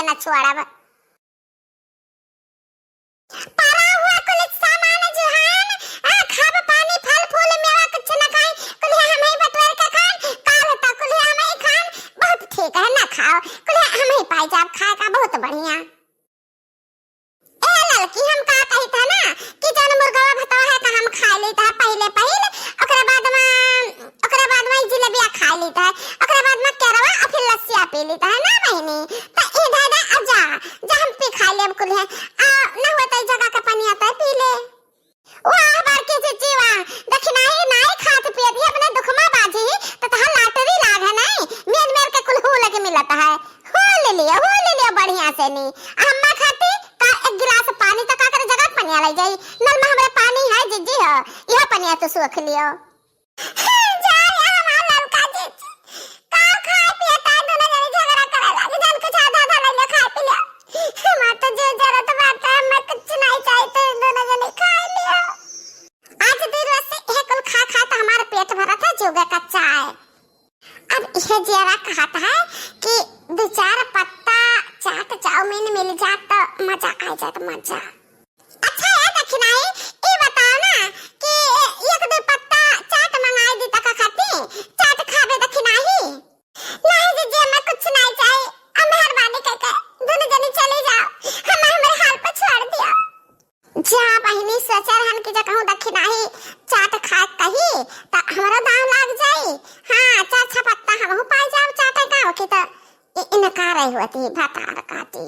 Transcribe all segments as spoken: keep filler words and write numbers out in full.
ना छोड़ब। परा हुआ कुल सामान जो है, आ, खाब पानी, फल फूल, मेवा कुछ न खाई, कुल है हम ही बटोर के खान, काल तक कुल है हम ही खान, बहुत ठीक है, ना खाओ, कुल है हम ही पाई जाब खाए का, बहुत बढ़िया। ए ललकी, हम का कहित है ना कि जौन मुर्गवा भतवा है का हम खाए लेत है पहिले पहिल, ओकरे बाद में, ओकरे बाद में जिलेबिया खाए लेत है, ओकरे बाद में केरवा और फिर लस्सिया पी लेत है ना बहिनी। त ई धै दे, आ जा, जा हम पी खाए लेब कुल है। आ, ना हुआ त ई जगह के पनिया त पी ले। वाह बड़की जिज्जी वाह, दखिनाही नाई खात पियत ही अपने दुखमा बाजी, त तहार लाटरी लाग है नहीं, मेर मेर के कुल हूल के मिलत है। हूल लियो, हूल लियो बढ़िया से नी। अम्मा खाती का एक गिलास पानी त का करे जगह पनिया ले जाई, नल में हमरे पानी है जिज्जी हो, यह पनिया तो सोख लियो। जा रे हमार ललका जिज्जी, का खाए पिए ताई दोनों जनी झगड़ा करे लागी, जन कुछ आधा आधा ले ले खाए पी ले। हमार तो जे जरूरत बात है, हमें कुछ नहीं चाहिए, तो दोनों जनी खाए लियो। आज दिन रात से यह कुल खा खा तो हमार पेट भरत है, जुगे कच्चा है। अब यह जियरा कहत है कि दो चार पत्ता चाट चाउमीन मिल जात तो मजा आ जात, मजा। अच्छा है दखिनाही, ई बताओ ना कि एक दो पत्ता चाट मंगाई दी तका खाती, चाट खाबे दखिनाही। नहीं जीजी, हमें कुछ नहीं चाहिए, अब मेहरबानी करके दोनों जनी चली जाओ, हमें हमारे हाल पर छोड़ दिया। जा बहिनी, सोचे रहन कि जा कहूँ दखिनाही चाट खाए कही, त हमरो दाम लाग जाई। हाँ, चार छह पत्ता हमहू पाई जाओ चाटे का, ओके त इ-, इनकार हुआ थी, भतार काटी।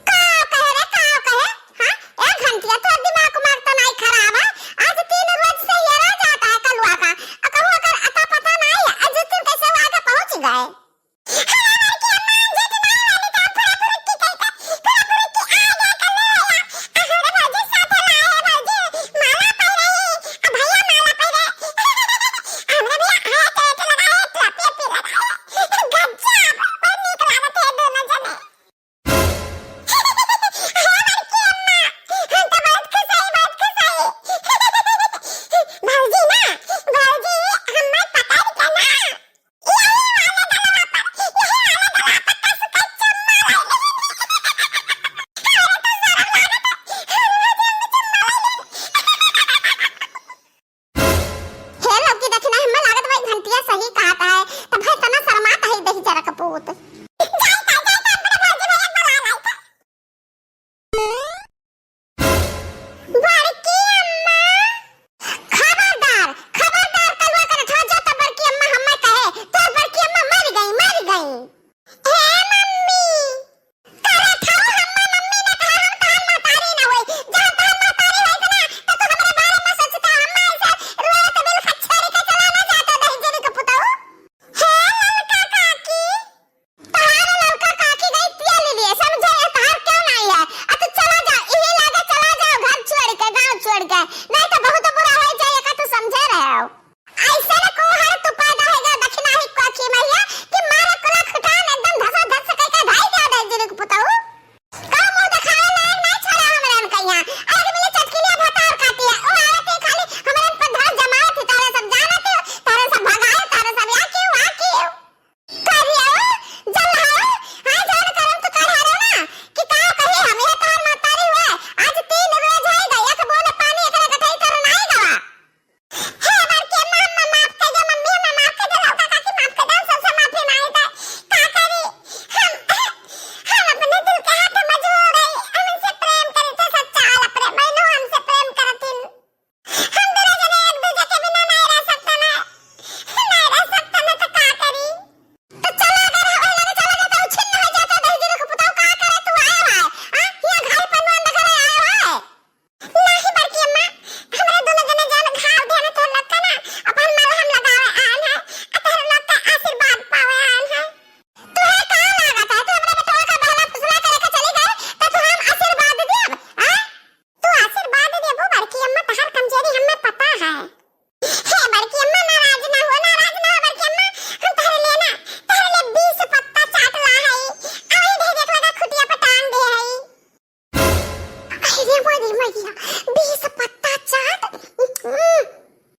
का कहे रे, का कहे? हाँ? ए घंटिया, तोर दिमाग उमाग तो नाई खराब है? आज तीन रोज से ये रह जाता है कलुआ का। आ कहूँ अगर अता पता नाई है, आज दिन कैसे वो आगे पहुँच गए? अरे मैया, बीस पत्ता चाट। हम्म।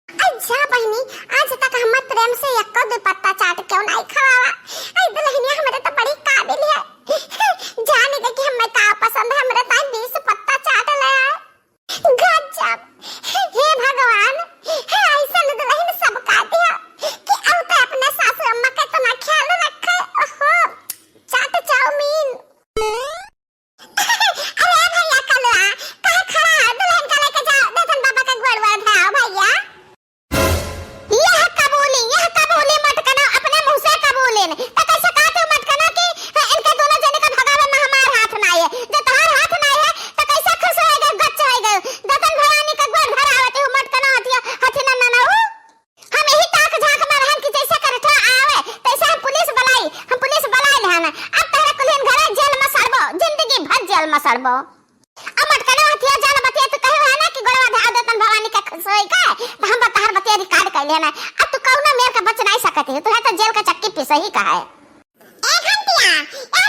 अच्छा बहिनी, आज तक हमें प्रेम से एको दो पत्ता चाट क्यों नहीं खवावा? आई दुल्हनिया हमरे तो बड़ी काबिल है। जाने दे कि हमें का पसंद है, हमरे ताई बीस पत्ता चाट ले आए। गजब। हे भगवान, हे ऐसन दुल्हन सबका दिया कि अब तो अपने सासू अम्मा का इतना ख्याल रखे। ओहो, चाट चाउमीन। अरे भैया कलुआ, काहे खड़ा है? दुल्हन का लेके जाओ, दर्शन बाबा का गोड़ वोड़ धराओ भैया। यह कबूली, यह कबूली मटकनो, अपने मुँह से कबूलिन। त कैसे कहते हो मटकनो कि, हाँ, इनके दोनों जने का भगावे में हमार हाथ ना है? जब तोहार हाथ ना है, त कैसे खुश होए गए, गच्च होए गए? दतन भवानी का गोड़ धरावत हो मटकनो हथिया, हथी ना ना ना ऊ। हम यही ताक झांक में रहन कि जैसे करठा आवे, तैसे हम पुलिस बुलाई, हम पुलिस बुलाई लेहन। अब तहरा कुल्हिन घरे जेल में सड़बो, जिंदगी भर जेल में सड़बो। अब मटकना हथिया जान बतिया तू कहे है ना कि गोड़वा धरा देतन भवानी के खुश होई के, तो हम तहार बतिया रिकॉर्ड कर लेना। अब तू कौनो मेर के बच नहीं सकत है, तू है तो जेल का चक्की पिसही का है। ए घंटिया, ए